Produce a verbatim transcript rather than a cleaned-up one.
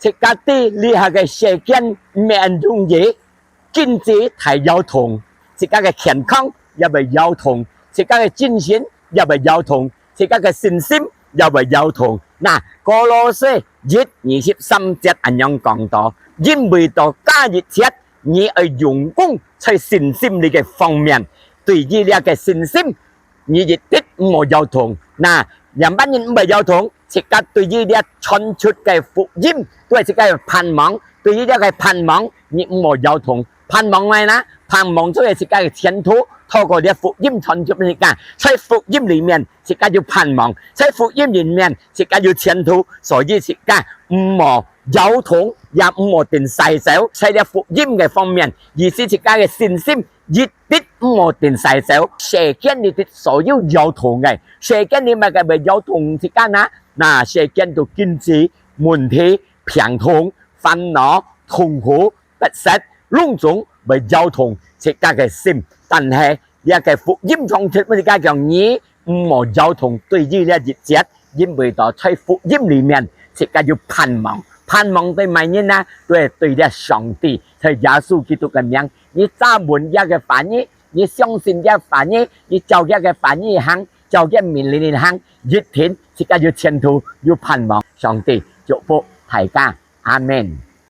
自家知這下个世間毋係恁容易，經濟大搖動，自家个健康也會搖動，自家个精神也會搖動，自家个信心也會搖動。那，歌羅西一二十三節恁樣講到：因為到該一節，你愛用功在信心裡个方面，對於這个信心，你一直毋好搖動。那，仰般人毋會搖動？自家對於這傳出个福音，對自家个盼望，對於這个盼望，你毋好搖動。盼望麼个呢？盼望就係自家个前途，透過這福音傳出分自家，在福音裡面，自家有盼望，在福音裡面，自家有前途，所以自家毋好搖動，也毋好定勢走，在這福音个方面，意思自家个信心一直毋好定勢走。世間裡底所有搖動个，世間裡麼个會搖動自家呢？那，世間都經濟問題、病痛、煩惱、痛苦、不適，攏總會搖動自家个心。但係，這个福音傳出分自家講，你毋好搖動對於這一節，因為到在福音裡面，自家有盼望。盼望對麼人呢？對，對這上帝，在耶穌基督个名，你抓穩這个話語，你相信這話語，你照這个話語行，照這命令行，一定自家有前途，有盼望。上帝祝福大家，阿們。